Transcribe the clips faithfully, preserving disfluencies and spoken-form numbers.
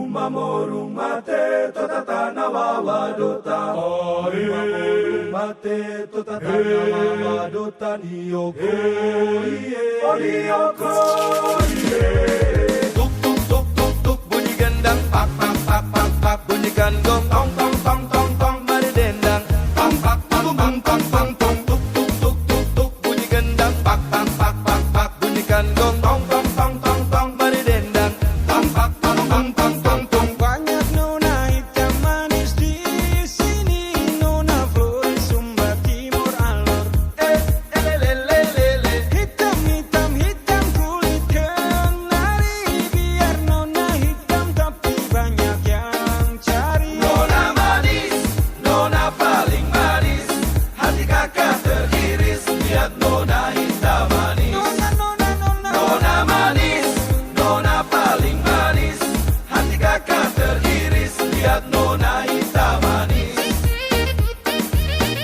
Mamorung mate, tota tana wawa dota. Mamorung mate, tota tana wawa dota, ni oko, iye. O, ni oko, iye. Tuk, tuk, tuk, tuk, tuk, bunyi gendang. Pak, pak, pak, pak, pak, bunyi gandong. Tong, tong, tong, tong, tong, mari dendang. Tong, pak, pak, pak, pak, pak, tong. Tuk, tuk, tuk, tuk, tuk, bunyi gendang. Pak, pak, pak, pak, pak, bunyi gandong. Tong, tong, tong, tong, tong, mari dendang. Tong, pak, pak, pak, pak, pak, tong. Banyak nona hitam manis di sini, nona Flores Sumba Timur Alor. Eh, eh, le, le, le, le, le. Hitam, hitam, hitam kulit kenari, biar nona hitam tapi banyak yang cari. Nona manis, nona paling manis, hati kakak teriris lihat nona hitam manis. Nona, nona, nona. Nona manis, nona paling manis, hati kakak teriris lihat nona hitam manis.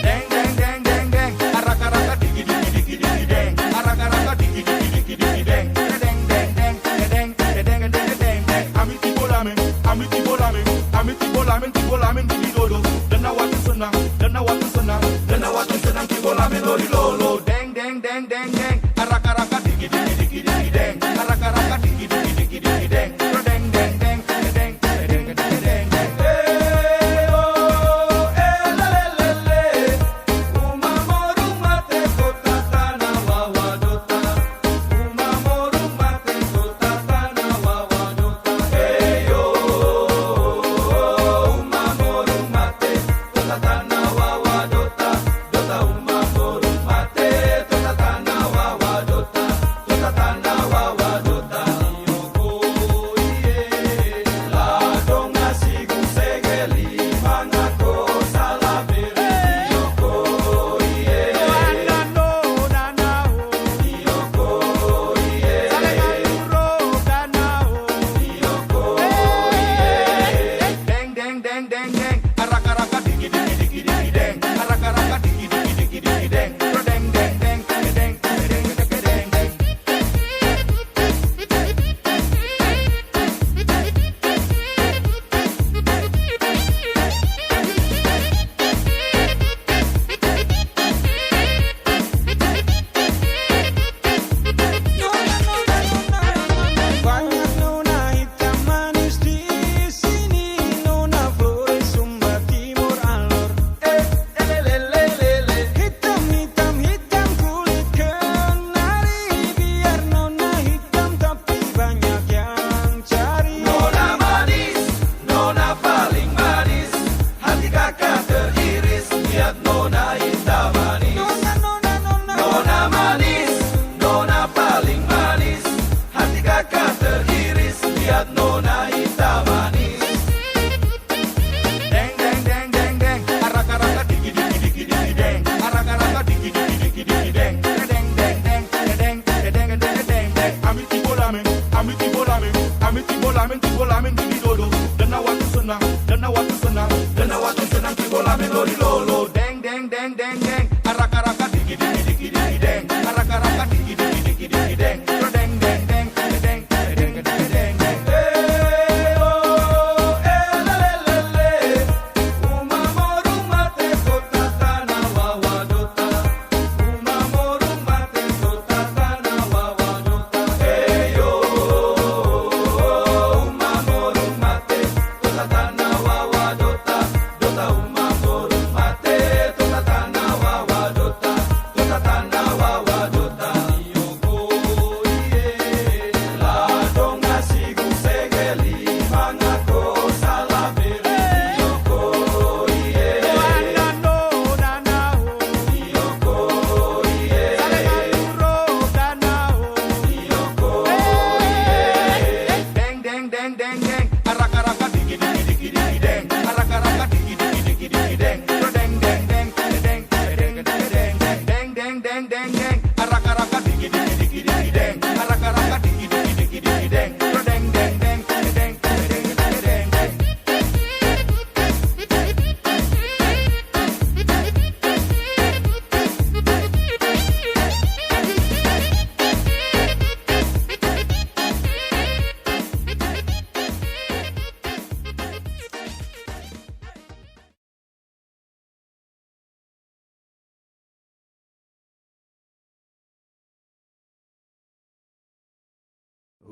Deng, deng, deng, deng, deng. Araka, raka, diki, diki, diki, diki, deng. Araka, raka, diki, diki, diki, diki, deng. Deng, deng, deng, deng, deng, deng, deng, deng, deng. Ami tibo lamen, ami tibo lamen, ami tibo lamen, tibo lamen, didi dodo. Dana watu senang, dana watu senang, dana watu senang, tibo lamen, lori lolo. Deng, deng, deng, deng, deng. Araka, raka, diki, diki, diki, diki, deng. Araka, raka, diki, diki, diki, diki, deng. Deng, deng, deng, deng, deng, deng, deng, deng, deng.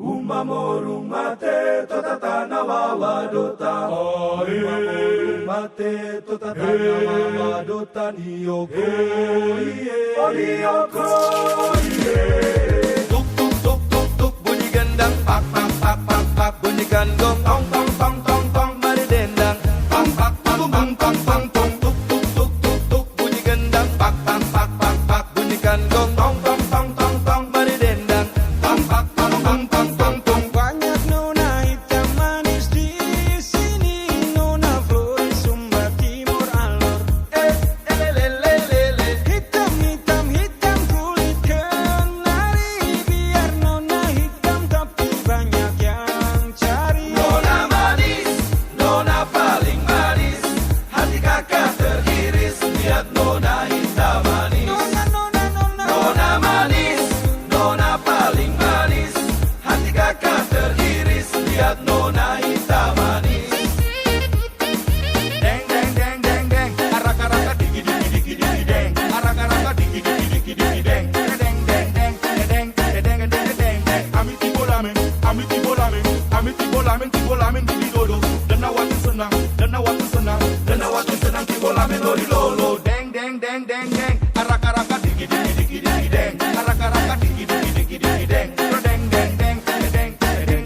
Uma morung mate, tota tana wawa dota. Uma morung mate, tota tana wawa dota, ni oko ie. O ni oko ie. Tuk, tuk, tuk, tuk, tuk, bunyi gendang. Pak, pak, pak, pak, pak, bunyi gandong. Tong, tong, tong, tong, tong, mari dendang. Tong, pak, pak, pak, pak, pak, tong. Tuk, tuk, tuk, tuk, tuk, bunyi gendang. Pak, pak, pak, pak, pak, bunyi gandong. Tong, tong, tong, tong, tong, mari dendang. Tong, pak, pak, pak, pak, pak, tong. Banyak nona hitam manis di sini, nona Flores Sumba Timur Alor. Eh, eh, le, le, le, le, le. Hitam, hitam, hitam kulit kenari, biar nona hitam tapi banyak yang cari. Nona manis, nona paling manis, hati kakak teriris lihat nona hitam manis. Nona, nona, nona. Nona manis, nona paling manis, hati kakak teriris lihat nona hitam manis. Deng, deng, deng, deng, deng. Araka, raka, diki, diki, diki, diki, deng. Araka, raka, diki, diki, diki, diki, deng. Deng, deng, deng, deng, deng, deng, deng, deng, deng. Ami tibo lamen, ami tibo lamen, ami tibo lamen, tibo lamen, didi dodo. Dana watu senang, dana watu senang, dana watu senang, tibo lamen lori lolo. Deng, deng, deng, deng, deng. Araka, raka, diki, diki, diki, diki, deng. Araka, raka, diki, diki, diki, diki, deng. Deng, deng, deng, deng, deng. Deng,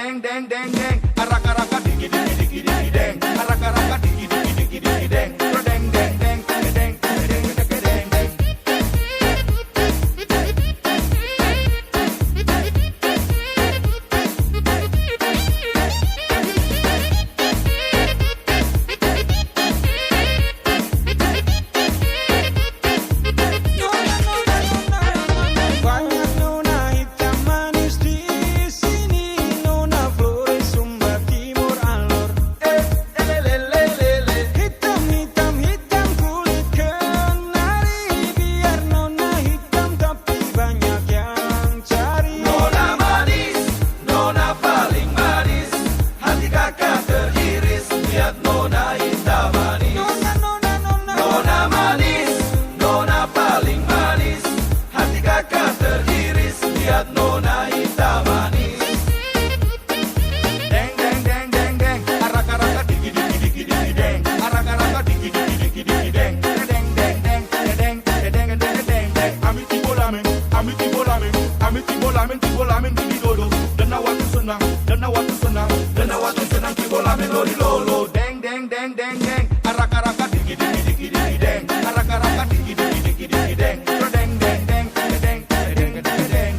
deng, deng, deng, deng. Araka, raka, diki, diki, diki, diki, deng. Araka, raka, diki, diki, diki, diki, deng. Deng, deng, deng, deng, deng, deng, deng, deng, deng. Banyak nona hitam manis di sini, nona Flores Sumba Timur Alor. Hitam, hitam, hitam kulit kenari, biar nona hitam tapi banyak yang cari. Nona manis, nona paling manis, hati kakak teriris lihat nona hitam manis. Nona, nona, nona. Nona manis, nona paling manis, hati kakak teriris lihat nona hitam manis. Deng, deng, deng, deng, deng. Araka, raka, diki, diki, diki, diki, deng. Araka, raka, diki, diki, diki, diki, deng. Deng, deng, deng, deng, deng, deng, deng, deng, deng. Ami tibo lamen, ami tibo lamen, ami tibo lamen, tibo lamen, didi dodo. Dana watu senang, dana watu senang, dana watu senang, tibo lamen lori lolo. Deng, deng, deng, deng, deng. Araka, raka, diki, diki, diki, diki, deng. Araka, raka, diki, diki, diki, diki, deng. Deng, deng, deng, deng, deng, deng, deng, deng, deng.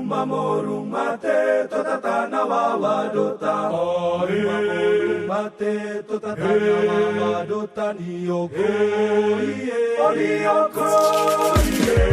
Uma morung mate, tota tana wawa dota. Uma morung mate, tota tana wawa dota, ni oko ie. O ni oko ie.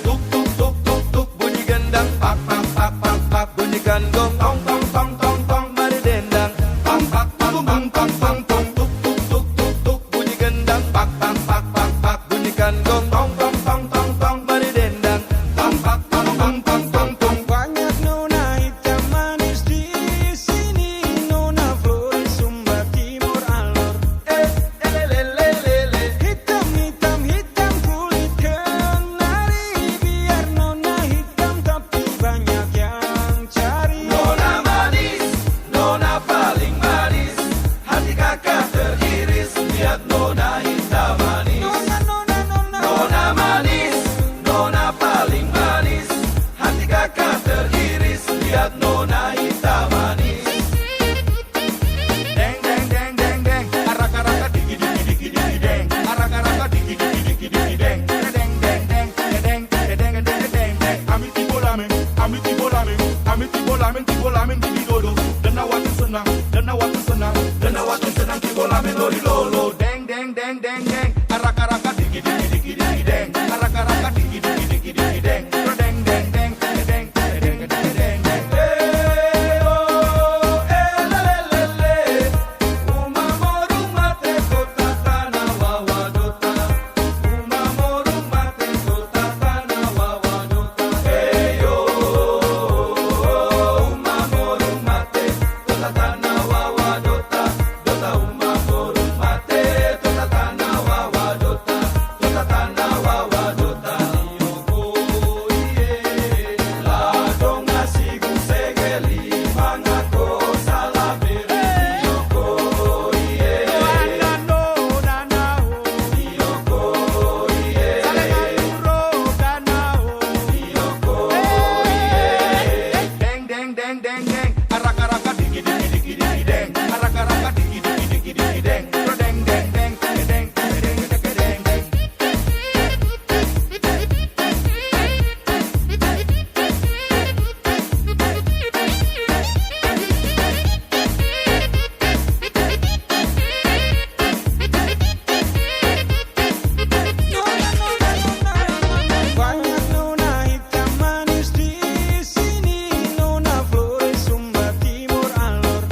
Tuk, tuk, tuk, tuk, tuk, bunyi gendang. Pak, pak, pak, pak, pak, bunyi gandong. Tong, tong, tong, tong, tong, mari dendang. Pak, pak, pak, pak, pak, pak, tong. Tuk, tuk, tuk, tuk, tuk, bunyi gendang. Pak, pak, pak, pak, pak, bunyi gandong. Tong, tong, tong, tong, tong, mari dendang. Tong, pak, tong, tong, tong, tong, tong. Banyak nona hitam manis di sini, nona Flores Sumba Timur Alor. Eh, eh, le, le, le, le, le. Hitam, hitam, hitam kulit kenari, biar nona hitam tapi banyak yang cari. Nona manis, nona paling manis, hati kakak teriris lihat nona hitam manis. Nona, nona, nona. Nona manis, nona paling manis, hati kakak teriris lihat nona hitam manis. Deng, deng, deng, deng, deng. Araka, raka, diki, diki, diki, diki, deng. Araka, raka, diki, diki, diki, diki, deng. Deng, deng, deng, deng, deng, deng, deng, deng, deng. Ami tibo lamen, ami tibo lamen, ami tibo lamen, tibo lamen, didi dodo. Dena watu senang, dena watu senang, dena watu senang, tibo lamen lori lolo. Deng, deng, deng, deng, deng. Araka, raka, diki, diki, diki, diki, deng. Araka, raka, diki, diki, diki, diki, deng. Deng, deng, deng, deng, deng, deng, deng, deng, deng. Eh, oh, eh, la, la, la, la. Uma morung mate, tota tana wawa dota. Uma morung mate, tota tana wawa dota. Eh, yo. Uma morung mate, tota tana wawa dota. Dota uma morung mate, tota tana wawa dota. Tota tana wawa dota. Deng, deng, deng, deng, deng. Araka, raka, diki, diki, diki, diki, deng. Araka, raka, diki, diki, diki, diki, deng. Deng, deng, deng, deng, deng, deng, deng, deng, deng. Banyak nona hitam manis di sini, nona Flores Sumba Timur Alor.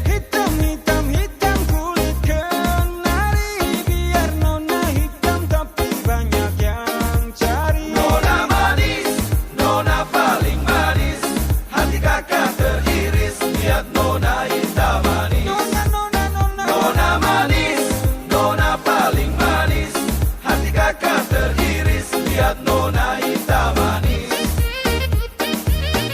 Hitam, hitam, hitam kulit kenari, biar nona hitam tapi banyak yang cari. Nona manis, nona paling manis, hati kakak teriris lihat nona hitam manis. Nona, nona, nona. Nona manis, nona paling manis, hati kakak teriris lihat nona hitam manis.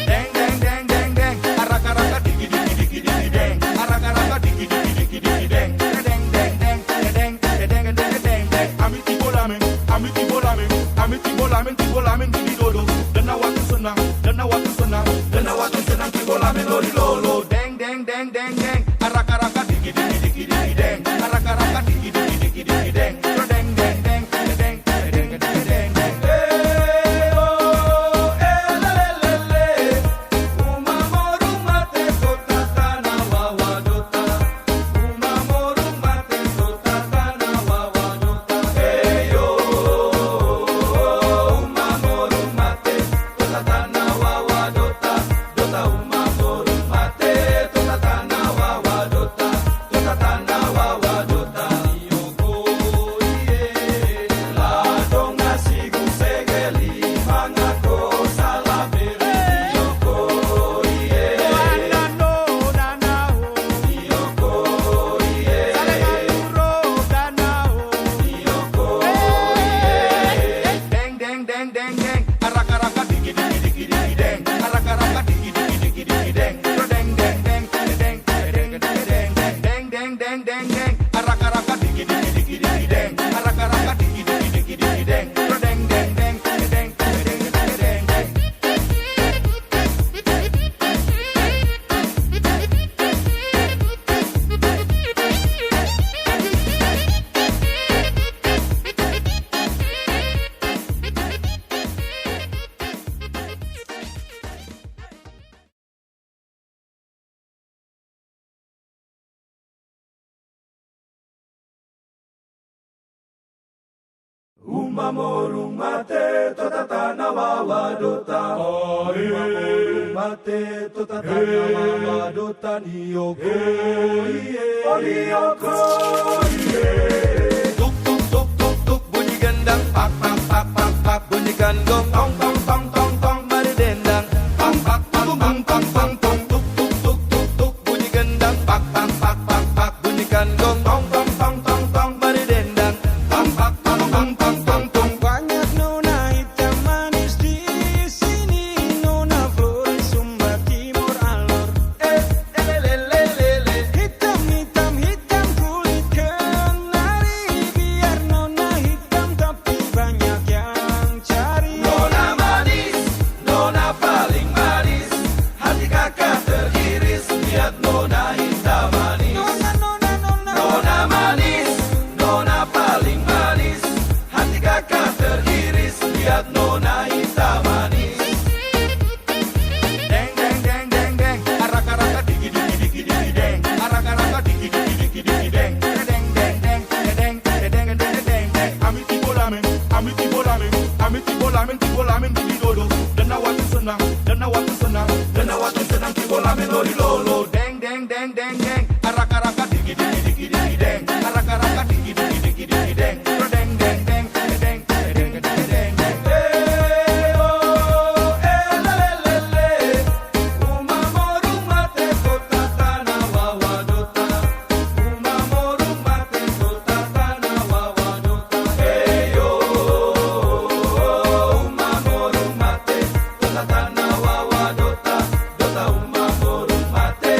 Deng, deng, deng, deng, deng. Araka, raka, diki, diki, diki, diki, deng. Araka, raka, diki, diki, diki, diki, deng. Deng, deng, deng, deng, deng, deng, deng, deng, deng. Ami tibo lamen, ami tibo lamen, ami tibo lamen, tibo lamen, didi dodo. Dena watu senang, dena watu senang, dena watu senang, tibo lamen lori lolo. Deng, deng, deng, deng, deng. Araka, raka, diki, diki, diki, diki, deng. Araka, raka, diki, diki, diki, diki, deng. Deng, deng, deng, deng, deng, deng, deng, deng, deng. Eh, oh, eh, la, la, la, la. Uma morung mate, tota tana wawa dota. Uma morung mate, tota tana wawa dota. Eh, yo. Uma morung mate, tota tana wawa dota. Dota uma morung mate, tota tana Uma morung mate, tota tana wawa dota. Uma morung mate, tota tana wawa dota, ni oko ie. Oh, ni oko ie. Tuk, tuk, tuk, tuk, tuk, bunyi gendang. Pak, pak, pak, pak, pak, bunyikan gong. Tong, tong, tong, tong, tong, mari dendang. Pak, pak, pak, pak, pak, pak, tong. Tuk, tuk, tuk, tuk, tuk, bunyi gendang. Pak, pak, pak, pak, pak, bunyikan gong. Tong, tong, tong, tong, tong, mari dendang. Tong, pak, tong, tong, tong, tong, tong. Banyak nona hitam manis di sini, nona Flores Sumba Timur Alor. Eh, eh, le, le, le, le, le. Hitam, hitam, hitam kulit kenari, biar nona hitam tapi banyak yang cari. Nona manis, nona paling manis, hati kakak teriris lihat nona hitam manis. Nona, nona, nona. Nona manis, nona paling manis, hati kakak teriris lihat nona hitam manis. Deng, deng, deng, deng, deng. Araka, araka, diki, diki, diki, diki, deng. Araka, araka, diki, diki, diki, diki, deng. Deng, deng, deng, deng, deng, deng, deng, deng, deng. Ami tibo lamen, ami tibo lamen, ami tibo lamen, tibo lamen, didi dodo. Dana watu senang, dana watu senang, dana watu senang, tibo lamen lori lolo. Deng, deng, deng, deng, deng. Araka, araka, diki, diki, diki, diki, deng. Araka, araka, diki, diki, diki, diki, deng. Deng, deng, deng, deng, deng, deng, deng, deng, deng. Eh, oh, eh, la, le, le, le. Uma morung mate, tota tana wawa dota. Uma morung mate, tota tana wawa dota. Eh, yo. Uma morung mate, tota tana wawa dota. Dota uma morung mate.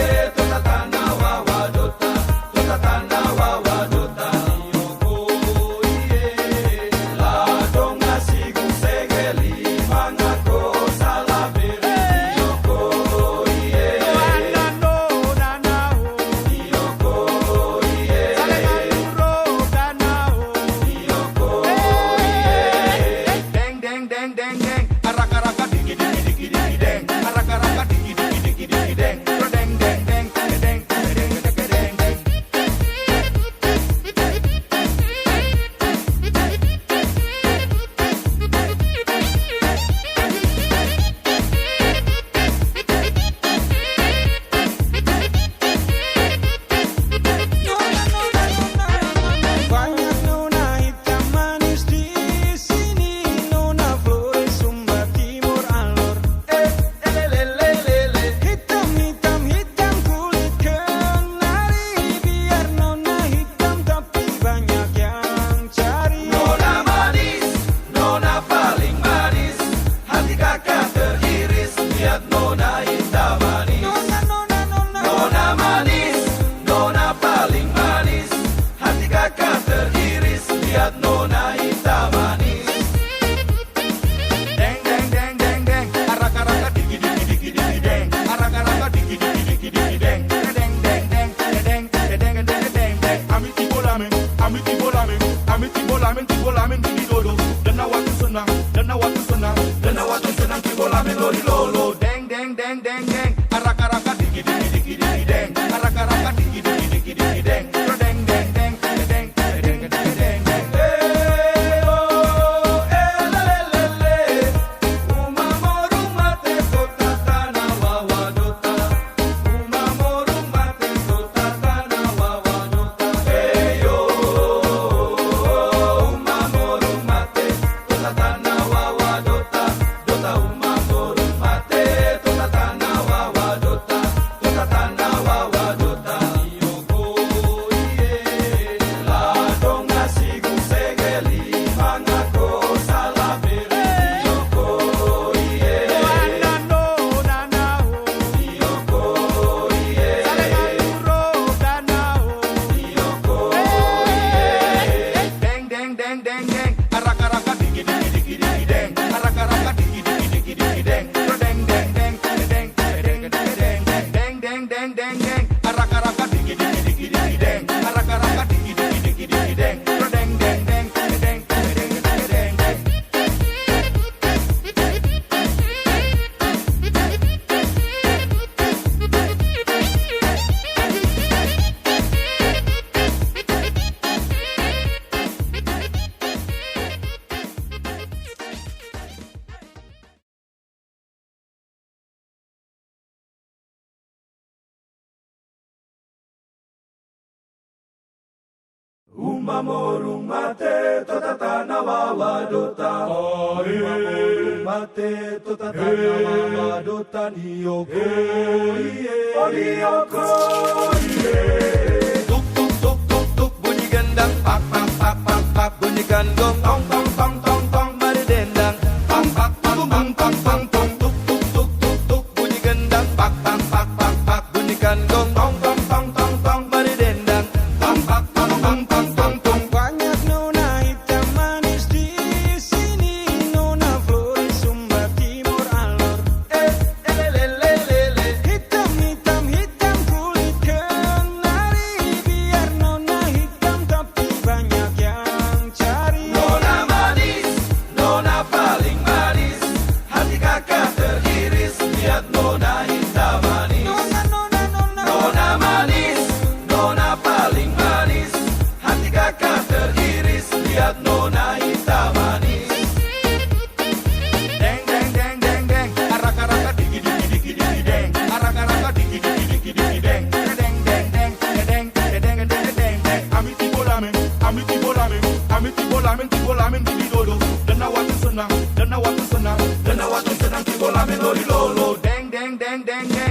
Mamorung mate to tatana wawa dota. Mamorung mate to tatana wawa dota ni oko. Iye. Oni oko. Iye. Tuk, tuk, tuk, tuk, tuk, bunyi gendang. Pak, pak, pak, pak, pak, bunyi gandong. Tong, tong, tong, tong, tong, mari dendang. Pak, pak, pak, pak, pak, pak, tong. Tuk, tuk, tuk, tuk, tuk, bunyi gendang. Pak, pak, pak, pak, pak, bunyi gandong. Tong, tong, tong, tong, tong, mari dendang. Tong, pak, tong, tong, tong, tong, tong. Banyak nona hitam manis di sini, nona Flores Sumba Timur Alor. Eh, eh, le, le, le, le, le. Hitam, hitam, hitam kulit kenari, biar nona hitam tapi banyak yang cari. Nona manis, nona paling manis, hati kakak teriris, lihat nona hitam manis. Nona, nona, nona. Nona manis, nona paling manis, hati kakak teriris, lihat nona hitam manis. Deng, deng, deng, deng, deng. Araka, araka, diki, diki, diki, diki, deng. Araka, araka, diki, diki, diki, diki, deng. Deng, deng, deng, deng, deng, deng, deng, deng, deng. Ami tibo lamen, ami tibo lamen, ami tibo lamen, tibo lamen, didi dodo. Dana watu senang, dana watu senang, dana watu senang, tibo lamen, lori lolo. Deng, deng, deng, deng, deng.